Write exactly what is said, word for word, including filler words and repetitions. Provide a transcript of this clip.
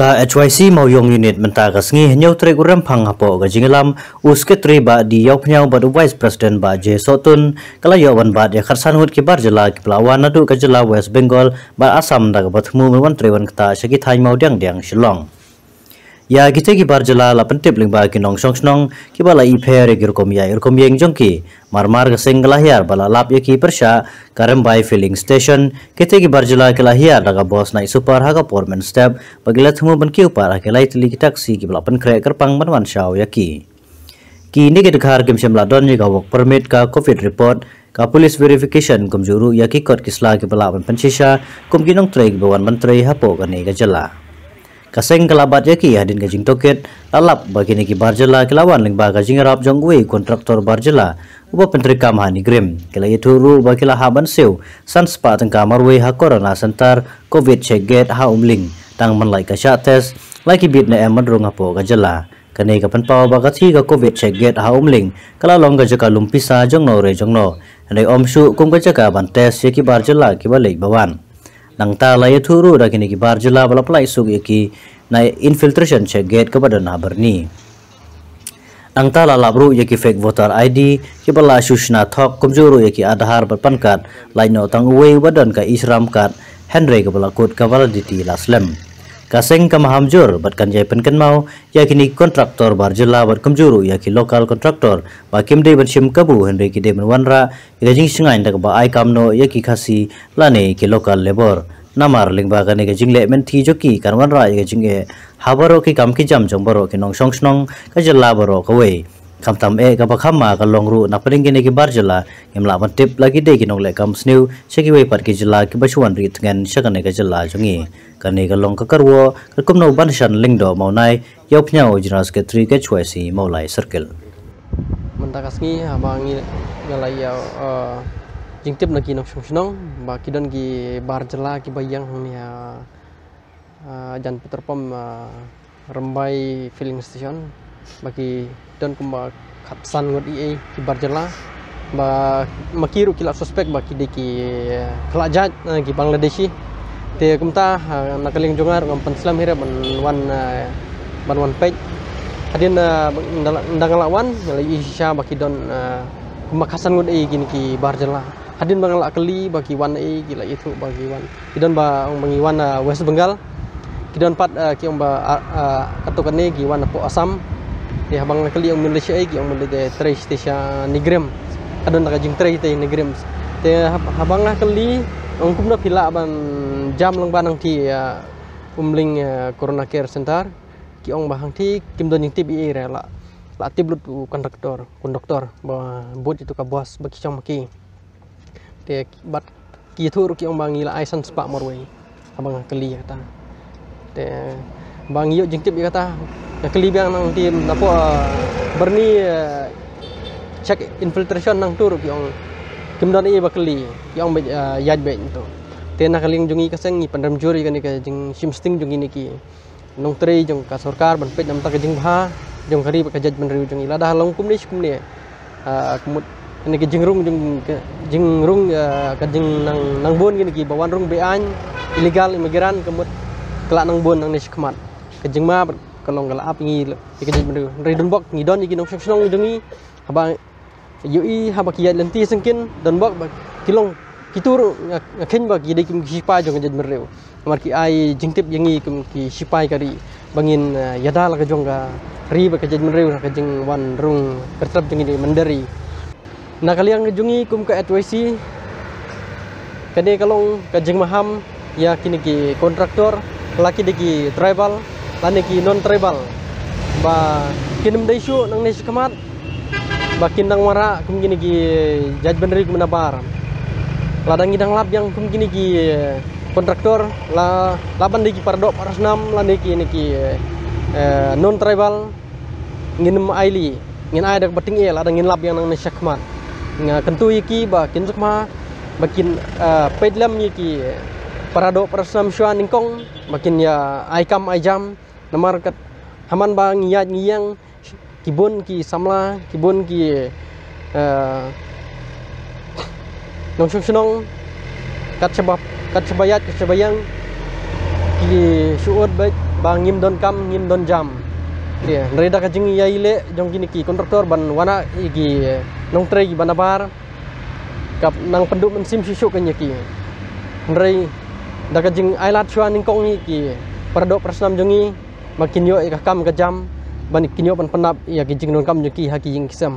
Ka H Y C Mawiong Unit mynta ka sngi hynñiew tarik u Rymphang hapoh ka jingïalam u Secretary Bah D Ïawphniaw bad u Vice President Bah J Sohtun ka la ïoh ban bat ïa khatsan ngut ki bar jylla kiba la wan naduh ka jylla West Bengal bad Assam da kaba thmu ban wan trei wan ktah sha ki thaiñ Mawdiangdiang Shillong. Ïa kita ki bar jylla la pyntip lyngba ki nongshong shnong kiba la ïapher ïa ki rukom ïaid rukom ïeng jong ki. Marmar ka seng ka la hiar ba la lap ïa ki pyrshah ka Rymbai Filling Station. Kita ki bar jylla ki la hiar da ka bos Night Super ha ka por mynstep ba ki la thmu ban kiew pat ha ki lai tylli ki taxi kiba la pynkhreh kyrpang ban wan shaw ïa ki. Kine ki dkhar kim shym la don ïa ka work permit, ka covid report, ka police verification kumjuh ruh ïa ki kot ki sla kiba lah ban pynshisha kum ki nongtrei kiba wan ban trei hapoh kane ka jylla. Ka seng ka la bat ïa ki hadien ka jingtohkit, la lap ba kine ki bar jylla ki la wan lyngba ka jingïarap jong uwei u kontraktor bar jylla uba pyntreikam ha NEIGRIHMS. Ki la ïathuh ruh ba ki la hap ban siew san spah tyngka marwei ha Corona Center, covid check gate ha Umling, tang ban lait ka shah test, la ki bit ne em ban rung hapoh ka jylla. Kane ka pynpaw ba ka thie ka covid check gate ha Umling ka la long ka jaka lum pisa jongno re jongno, hynrei ym shuh kum ka jaka ban test ïa ki bar jylla kiba leit ba wan. Nangta la ïathuh ruh da kine ki bar jylla ba la pynlait suk ïa ki na infiltration check gate kaba don ha Byrni. Nangta la lap ruh ïa ki fake voter I D kiba la shu shna thok kumjuh ruh ïa ki Aadhaar bad PAN card, lait noh tang uwei uba don ka e-Shram card, hynrei kaba la kut ka validity la slem. Ka seng ka maham jur bad kan ïai pynkynmaw ïa kine ki kontraktor bar jylla bad kumjuh ruh ïa ki local contractor ba kim dei ban shim kabu hynrei ki dei ban wanrah ïa ka jingshngaiñ da kaba ai kam noh ïa ki Khasi lane ki local labour. Namar lyngba kane ka jingleh mynthi jong ki kan wanrah ïa ka jingeh ha baroh ki kam ki jam jong baroh ki nongshong shnong ka jylla baroh kawei. Khamtam eh kaba kham ma ka long ruh na pdeng kine ki bar jylla, ngim lah ban tip la ki dei ki nongleh kam sniew sha kiwei pat ki jylla kiba shu wan rieh tngen sha kane ka jylla jong ngi. Kane ka long ka kyrwoh ka kumno ban shan Lyngdoh Mawnai, Ïawphniaw, General Secretary K H Y C Mawlai Circle. Mynta ka sngi haba ngi nga la ïa, eh, jingtip na ki nongshong shnong ba ki don ki bar jylla kiba ïeng hangne ha, eh, jan petrol pump, eh, Rymbai Filling Station, ba ki don kumba khatsan ngut ei ei ki bar jylla, ba ma ki ruh ki la suspect ba ki dei ki, eh, khlad jait, eh, ki Bangladeshi. Te kumta, eh, na ka liang jong nga ruh ngam pynslem hi re ban wan, eh, ban wan peit. Hadien, eh, ynda nga la wan nga la ïohi shisha ba ki don, eh, kumba khatsan ngut ei kine ki bar jylla. Hadien ba nga la kylli ba ki wan ei, ki la ïathuh ba ki wan, ki don ba ong ba ngi wan, ah, West Bengal. Ki don pat, ah, ki ong ba, ah, ah, katto katne ki wan napoh Assam. Te haba nga la kylli ong mynta leit shaei, ki ong mynta leit trei sha NEIGRIHMS. Ka don ka jingtrei te NEIGRIHMS. Te hab-, haba nga la kylli ong kumno phi lah ban jam lyngba nangtei, ah, Umling, ah, Corona Care Center. Ki ong ba hangtei kim don jingtip ei ei re, la, la tip lut u kontraktor, konduktor ba bud ïa uto ka bos ba ki shong ma ki. Te bad ki ïathuh ruh ki ong ba ngi la ai san spah marwei. Haba nga kylli ïa kata. Te ba ngi ïoh jingtip ïa kata, nga kylli biang nangtei napoh, eh, Byrni, eh, check infiltration nangtu ruh ki ong kim don ei ba kylli, ki ong ba, eh, ïaid beit nangtu. Te na ka liang jong ngi ka seng ngi pynrem jur ïa kane ka jingshim sting jong ngi ne ki nongtrei jong ka sorkar ban peit namar ka jingbha jong ka ri bad ka jaitbynriew jong ngi. Lada long kumne shi kumne, ah, ka mut kane ka jingrung jong ka, jingrung, ah, ka jingnang, nang bun kine kiba wan rung be-aiñ, illegal immigrant, ka mut ka la nang bun nangne shakhmat. Ka jingma bad ka long ka la ap ngi ïa ka jaitbynriew. Hynrei donbok ngi don ïa ki nongshong shnong jong ngi, haba ïohi haba ki ïaid lynti syngkien, donbok ba ki long, kito ruh nga, nga kheiñ ba ki dei kum ki shipai jong ka jaitbynriew. Namar ki ai jingtip ïa ngi kum ki shipai ka ri ba ngin, eh, ïada la ka jong ka ri bad ka jaitbynriew ha ka jingwan rung kyrtep jong ngi, dei mynder ri. Na ka liang jong ngi kum ka H Y C, kane ka long ka jingmaham ïa kine ki kontraktor, la ki dei ki tribal lane ki non tribal, ba kin ym dei shuh nangne shakhmat ba kin dang wanrah kum kine ki jaitbynriew kum nabar. Lada ngi dang lap ïa kum kine ki kontraktor, la, la ban dei ki paradoh parasnam lane kine ki, eh, non tribal, ngin ym ailad, ngin ai da kaba tyngeh lada ngin lap ïa nangne shakhmat. Nga kyntu ïa ki ba kin sngewbha ba kin, eh, peit lem ïa ki paradoh parasnam shuwa nyngkong ba kin ïa ai kam ai jam. Namar kat ha man ba ngi ïaid ngi ïeng, ki bun ki samla, ki bun ki, eh, nongshong shnong, kat shaba, kat shaba ïaid, kat shaba ïeng, ki shu ud beit, ba ngim don kam, ngim don jam. Hynrei da ka jingïaileh jong kine ki contractor ban wanrah ïa ki nongtrei kiba nabar, ka nang pynduh mynsiem shuh shuh ïa ki. Hynrei da ka jingailad shuwa nyngkong ïa ki paradoh parasnam jong ngi, ba kin ïoh ïa ka kam ka jam, ban kin ïoh ban pyndap ïa ki jingdonkam jong ki ha ki ïing ki sem.